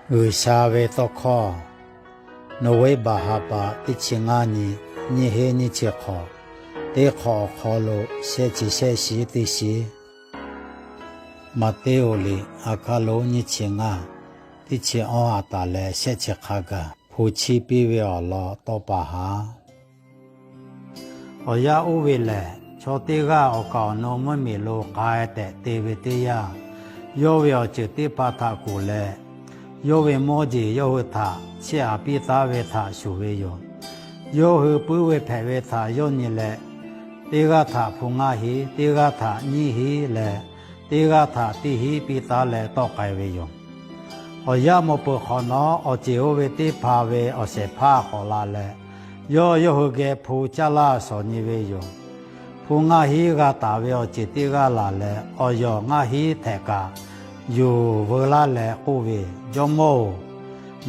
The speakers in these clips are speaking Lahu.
G'uiˬsha ve tawˇ hkawˇ, November ha pa teˇ chi ngaˇ nyi, nyiˇ heˆ nyiˇ chi hk'awꞈ, teˇ hk'awꞈ awˬ hk'aw lo shehˆ chi shehˆ shiˍ teˇ shiˍ. Maˍteˇ-oˬ liꞈ a hkaˇ lonˉ nyiˇ chi ngaˇ, teˇ chi awˇ a taˍ leh shehˆ chi hk'a gaˬ hpu chiˇ piˇ ve awˬ lawn tawˇ pa haˍ. Awˬ yanˇ oˇ ve lehˬ, chaw teˇ g'aˇ awˬ kaˍ awˬ nu mvuhˇmiˬ lo k'ai tehꞈ te ve teˇ yanˇ, yawˇ ve awˬ ceuˬ teˇ hpaˍ htaꞈ kuˬ leh, yawˇ ve mawˇ jeˬ yawˇ hui htaꞈ chiˇ aꞈ piˇ taˉ ve htaꞈ shuˍ ve yoˬ. Yawˇ hui puiˉ ve hpehꞈ ve htaꞈ yawˇ nyi leh, teˇ g'aˇ htaꞈ hpu ngaˇ heˆ, teˇ g'aˇ htaꞈ nyiˇ heˆ leh, teˇ g'aˇ htaꞈ teˇ heˆ piˇ taˉ leh tawˆ k'ai ve yoˬ. Awˬ yanˇ mawˬ peuˬ hk'awꞈ nawˉ, awˬ ceˬ oˇ ve teˇ hpaˍ ve awˬ shehˍ hpaˇ k'awꞈ la leh, yawˇ yawˇ hui geh hpu caˇ laˇ shawˍ nyi ve yoˬ. Hpu ngaˇ heˆ g'a taˍ ve awˬ ceˬ teˇ g'aˇ laˬ leh, awˬ yawˬ ngaˇ heˆ htehꞈ kaꞈ yuˬ veu laˇ leh k'oˆ ve, Jawˇmawˇ-oˬ,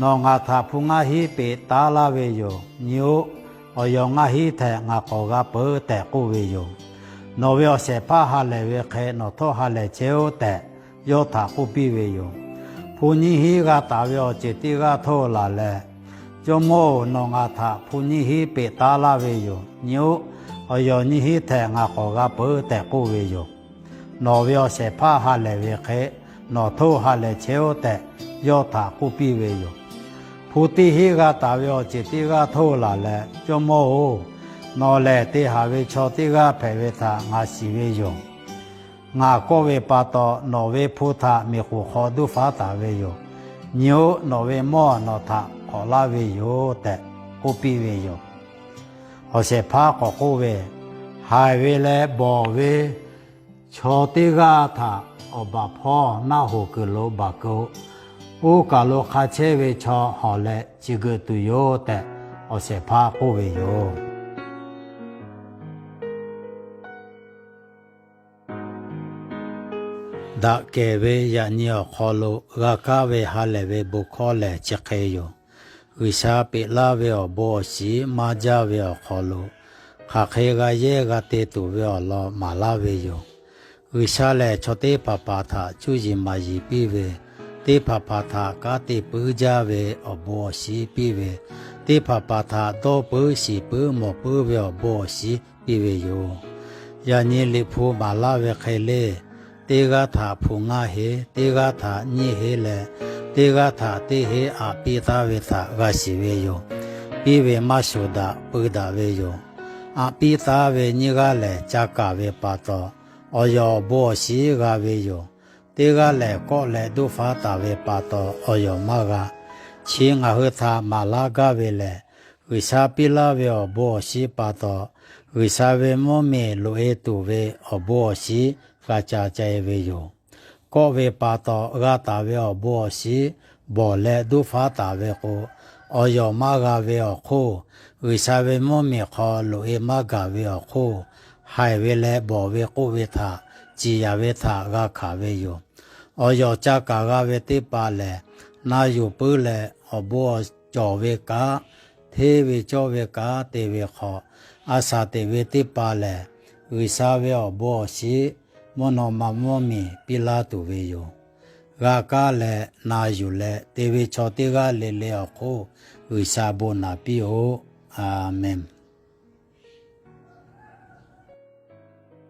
nawˬ ngaˬ htaꞈ hpu ngaˇ heˆ peꞈ taˉ laˇ ve yoˬ. Nyi-oˆ, awˬ yawˬ ngaˇ heˆ htehꞈ ngaˬ k'awꞈ g'a peuˬ tehꞈ k'oˆ ve yoˬ. Nawˬ ve awˬ shehˍ hpaˇ ha lehˬ ve hk'e nawˬ htawˇ ha lehˬ chehˇ-oˆ tehꞈ, yawˇ htaꞈ k'oˆ piˇ ve yoˬ. Hpu nyiˇ heˆ g'a taˍ ve awˬ ceˬ teˇ g'aˇ htawˇ laˬ leh, Jawˇmawˇ-oˬ, nawˬ ngaˬ htaꞈ hpu nyiˇ heˆ peꞈ taˉ laˇ ve yoˬ. Nyi-oˆ, awˬ yawˬ nyiˇ heˆ htehꞈ ngaˬ k'awꞈ g'a peuˬ tehꞈ k'oˆ ve yoˬ. Nawˬ ve awˬ shehˍ hpaˇ ha lehˬ ve hk'e nawˬ htawˇ ha lehˬ chehˇ-oˆ tehꞈ, yawˇ htaꞈ k'oˆ piˇ ve yoˬ. Hpu teˇ heˆ g'a taˍ ve awˬ ceˬ teˇ g'aˇ htawˇ laˬ leh, Jawˇmawˇ-oˬ, nawˬ lehˬ te haˍ ve chaw teˇ g'aˇ hpehꞈ ve htaꞈ ngaˬ shiˍ ve yoˬ. Ngaˬ kawˆ ve pa taw, nawˬ ve hpu htaꞈ miˬ k'oˍ hk'aw duˇ faˉ taˍ ve yoˬ. Nyi-oˆ, nawˬ ve mawˇ nawˬ htaꞈ hk'awꞈ laˇ ve yoˬ tehꞈ k'oˆ piˇ ve yoˬ. Awˬ shehˍ hpaˇ k'awꞈ k'oˆ ve, Haiˬ ve leh bawˬ ve chaw teˇ g'aˇ htaꞈ awˬ baˬ hpawˇ naˆ hoꞈ kuiˬ lo baˬ keu-o. Oˇ kaˬ lo hk'a chehˇ ve chaw hawˬ leh chi geuꞈ tuˬ yoˬ tehꞈ, awˬ shehˍ hpaˇ k'oˆ ve yoˬ. Daꞈ kehˬ ve yaꞈ nyi awˬ hk'aw lo g'a kaˇ ve ha lehˬ ve bon hkawˇ lehˬ chi hk'e yoˬ. G'uiˬsha peꞈ laˇ ve awˬ bon awˬ shiˍ maˇ jaˇ ve awˬ hk'aw lo, hk'aˬ hk'e g'a yehˇ g'a te tuˬ ve awˬ lawn maˍ laˇ ve yoˬ. G'uiˬsha lehˬ, chaw teˇ hpaˍ hpaˍ htaꞈ cuˇ yiˍ maˍ yiˍ piˇ ve, teˇ hpaˍ hpaˍ htaꞈ kanˉ te puiˉ jaˇ ve awˬ bon awˬ shiˍ piˇ ve, teˇ hpaˍ hpaˍ htaꞈ dawˇ puiˉ shiˍ puiˉ mawˬ puiˉ ve awˬ bon awˬ shiˍ piˇ ve yoˬ. Yaꞈ nyi Liꞈ hpu maˍ laˇ ve hk'e le, teˇ g'aˇ htaꞈ hpu ngaˇ heˆ, teˇ g'aˇ htaꞈ nyiˇ heˆ leh, teˇ g'aˇ htaꞈ teˇ heˆ aꞈ piˇ taˉ ve htaꞈ g'a shiˍ ve yoˬ. Piˇ ve maˇ shuˍ daꞈ peu daꞈ ve yoˬ. Aꞈ piˇ taˉ ve nyiˇ g'aˇ lehˬ, ca kaˍ ve pa taw, awˬ yawˬ awˬ bon awˬ shiˍ g'a ve yoˬ. Teˇ g'aˇ lehˬ, kawˆ leh duˇ faˉ taˍ ve pa taw, awˬ yawˬ maˇ g'a. Chi ngaˬ hui htaꞈ maˍ laˇ gaˇ ve lehˬ, G'uiˬsha piˇ laˇ ve awˬ bon awˬ shiˍ pa taw, G'uiˬsha ve mvuhˇmiˬ loꞈ-e tuˬ ve awˬ bon awˬ shiˍ g'a ca ca-e ve yoˬ. Kawˆ ve pa taw g'a taˍ ve awˬ bon awˬ shiˍ bawˬ leh duˇ faˉ taˍ ve k'o, awˬ yawˬ maˇ g'a ve awˬ hk'oˆ, G'uiˬsha ve mvuhˇmiˬ hk'aw loꞈ-e maˇ gaˬ ve awˬ hk'oˆ, haiˬ ve leh bawˬ ve k'oˆ ve htaꞈ ciˍ yanˍ ve htaꞈ g'a hkanˍ ve yoˬ. Awˬ yawˬ ca kaˍ g'a ve teˇ hpaˍ lehˬ, na yuˬ puiˉ leh awˬ bon awˬ cawˬ ve kanˉ, hteˇ ve cawˇ ve kanˉ te ve hk'aw, a shaˍ teꞈ ve teˇ hpaˍ lehˬ, G'uiˬsha ve awˬ bon awˬ shiˍ mvuhˇ naw ma mvuhˇmiˬ piˇ laˇ tuˬ ve yoˬ. G'a kaˇ leh na yuˬ leh te ve chaw teˇ g'aˇ le le awˬ hk'oˆ G'uiˬsha bon naˍ piˇ-oˆ. A menˬ.